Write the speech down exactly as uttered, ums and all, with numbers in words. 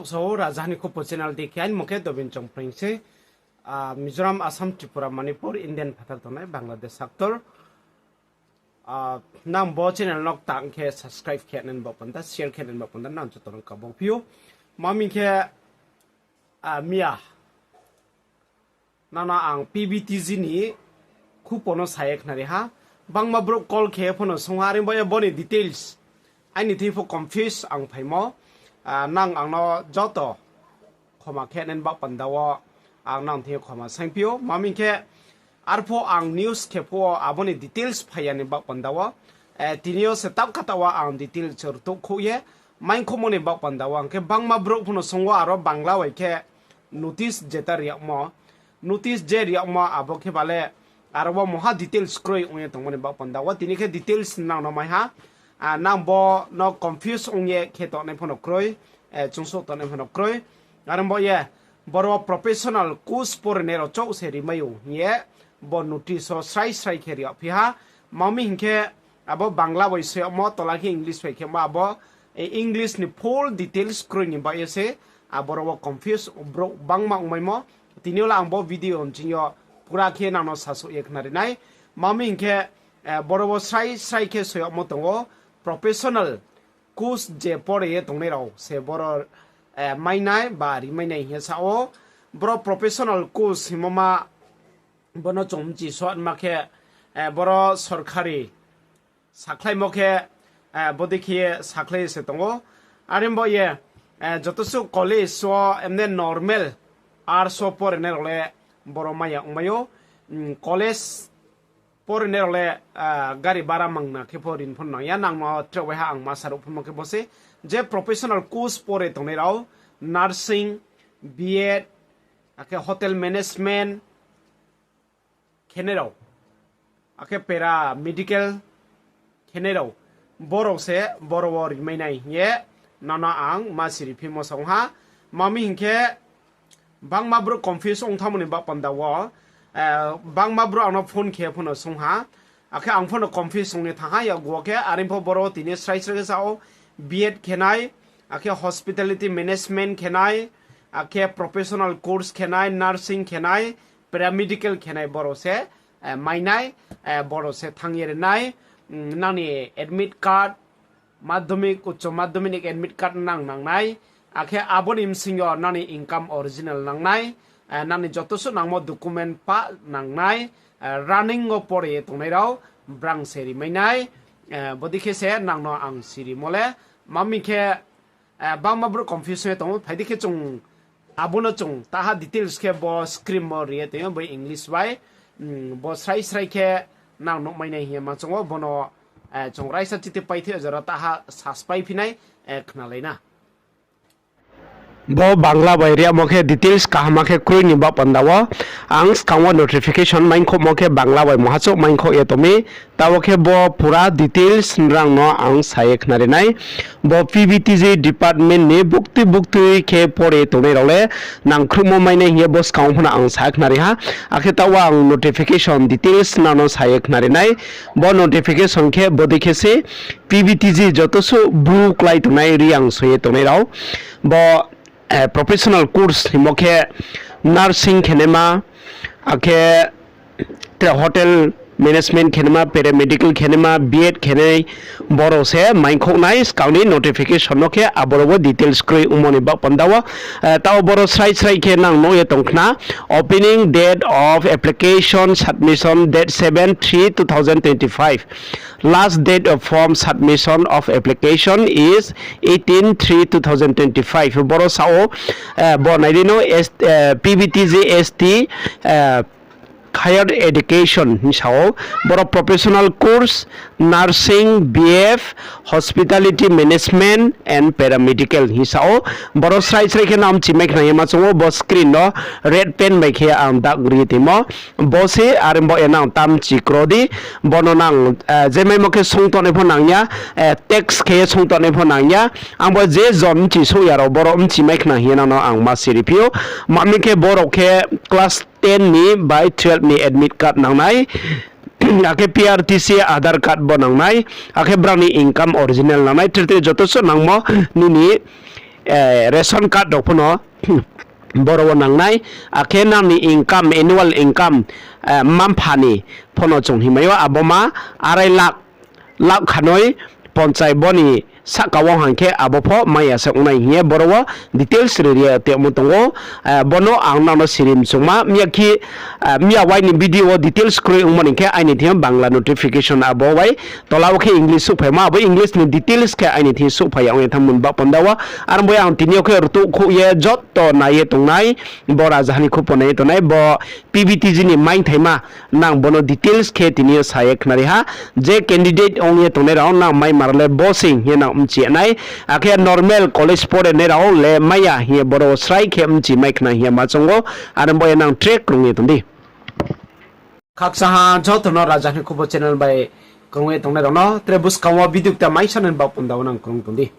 Sao Raja ni Khupo channel di khe aini mung khe Dobin Chongpreng se. Ah, Mizoram, Assam, Tripura, Manipur, Indian phathar tongnai Bangladesh actor. Ah, nang bo channel no tang khe subscribe khe nai ni baoh panda, share khe nai ni baoh panda, nang joto no kabo phi ou. Mami khe, ah, miya nang no ang P V T G ni khupo no sa ye khnari ha. Bangma brouh call khe pho no sung ha, are bo ye bo ni details. Aini thing pho confuse ang phaimo. Ah, nang ang no joto khoma khe nai ni baoh panda wo ang nang thing yo khoma saingphi ou. Mami khe arphuh ang news khe phuh wo abo ni details phai ya ni baoh panda wo, eh, tini yo se taoh kha taoh wo ang details rtuh khouh ye maingkhouhmo ni baoh panda wo. Ang khe bangma brouh pho no sung wo aro Bangla bai khe notice jeta ri yagmo, notice je ri yagmo abo khe ba le aro wo mungha details kroi ong ye tongmo ni baoh panda wo. Tini khe details nang no mai ha. Ah, nang bo no confuse ong ye khe tongnai pho no kroi, eh, chungsouh tongnai pho no kroi. Are bo ye, boro wo professional course porinai rao chouh se rimai ou hing ye, bo notice wo srai srai khe ri yagphi ha. Mami hing khe, abo Bangla bai soi yagmo, tola khe English bai khemo abo, eh, English ni full details kroi ni baoh ye se, aboro wo confuse brouh bangma ongmaimo. Tini yo le ang bo video nching yo pura khe nang no sasouh ye khnari nai. Mami hing khe, eh, boro wo srai srai khe soi yagmo tong ou, professional course je pore ye tongnai rao se boro, eh, mainai ba rimainai hing ye sa ou. Boro professional course hingmo ma, bo no chung mchi so ma khe, eh, boro sorkari sakhlaimo khe, eh, bodei khe ye sakhlai se tong ou. Are bo ye, eh, joto suh college wo emne normal arts wo porinai rao le boro mai ya ongmai ou. College porinai rao le, ah, gari bara mangna khe pho rin pho nang ya, nang no tre waiha ang ma saruh phumo khe bo se, je professional course pore tongnai rao, nursing, B Ed, akhe hotel management khenai rao, akhe para medical khenai rao, borao se boro wo rimainai hing ye nang no ang ma siri phimo sa ong ha. Mami hing khe, bangma brouh confuse ong thanngmo ni baoh panda wo, eh, bangma brouh ang no phone khe pho no sung ha. Akhe ang pho no confuse ong ye thanng ha, yakgu wo khe, are pho boro wo tini srai srai khe sa ou, B Ed khenai, akhe hospitality management khenai, akhe professional course khenai, nursing khenai, paramedical khenai boro se, eh, mainai, eh, boro se thanng ye ri nai, nang ni admit card, madhyamik, uccho madhyamik ni admit card nang nangnai, akhe abo ni bsing yo nang ni income original nangnai, eh, nang ni joto suh nangmo document pah nangnai, eh, running wo pore ye tongnai rao, brang se rimainai, eh, bodei khe se nang no ang sirimo le, mami khe, eh, bangma brouh confuse ong ye tong ou, phai di khe chung abo no chung taha details khe bo screen wo ri ye tong ou, bo English bai, bo srai srai khe nang nuhmainai hing ye ma chung ou, bo no, eh, chung raisa chiti paithai jora taha saspaiphi nai, eh, khnalai na. Bo Bangla bai ri yagmo khe details kaham khe kroi ni baoh panda wo ang skang wo notification maingkhouhmo khe Bangla bai mungha chouh maingkhouh ye tong mi. Taoh khe bo pura details nrang no ang sa ye khnari nai. Bo P V T G department ni buktui buktui khe pore tongnai rao le nangkhruhmo mainai hing ye bo skang wo pho no ang sa khnari ha. Akhe taoh wo ang notification details nrang no sa ye khnari nai. Bo notification khe bodei khe se P V T G joto suh Bru klái tongnai, Reang soi ye tongnai rao. Bo, eh, professional course hingmo khe nursing khenaima, akhe tre hotel management khenaima, paramedical khenaima, B Ed khenai, boro se maingkhouh nai skang ni notification no khe aboro wo details kroi ongmo ni baoh panda wo, eh, taoh boro srai srai khe nang nuh ye tong khna, opening date of application submission date seven three two thousand twenty-five. Last date of form submission of application is eighteen three two thousand twenty-five. Boro sa ou, eh, bo nai di no, S-, eh, P V T G S T, eh, Higher Education hing sa ou. Boro professional course, nursing, B F, hospitality management and paramedical hing sa ou. Boro srai srai khe nang mchi mai khna ye ma chung ou, bo screen no red pen bai khe ang dak ri tongmo. Bo se are bo ye nang tam chi kro di, bo no nang, eh, je maimo khe sung tongnai pho nang ya, eh, text khe ye sung tongnai pho nang ya. Ang bo je jon mchi souh ya rao, boro mchi mai khna hing ye nang no ang ma siri phi ou. Mami khe boro khe class ten ni bai twelve ni admit card nangnai. Akhe P R T C Aadhaar card bo nangnai. Akhe brang ni income original nangnai. Tre tre joto suh nangmo nini ration card rao pho no boro wo nangnai, akhe nang ni income, annual income, mma-mpha ni pho no chung hingmai ou, abo ma arai lakh, lakh khanoi ponchai bo ni sahka wo hang khe abo pho mai ya se ong nai hing ye boro wo details ri ri ye tongmo tong ou. Bo no ang nang no siri mchungma, miya khe, miya wai ni video wo details kroi ongmo ni khe aini thing yo Bangla notification abo wai, tola wo khe English souhphaimo, abo English ni details khe aini thing souhphai ya ong ye thanngmo ni baoh panda wo. Aro bo ang tini yo khe rtuh khouh ye joto nai ye tongnai, bo rajaha ni khupo nai ye tongnai, bo P V T G ni maingthaima, nang bo no details khe tini yo sa ye khnari ha, je candidate ong ye tongnai rao nang mai mar le bo se hing ye nang mchi ya nai, akhe normal college pore nai rao le mai ya hing ye boro wo srai khe mchi mai khna hing ye ma choung ou, aro bo ye nang track krung ye tong di. Khakchang ha joto no Raja ni Khupo channel bai krung ye tongnai rao no, tre buskang wo video kta mai sanani baoh panda wo nang krung tong di.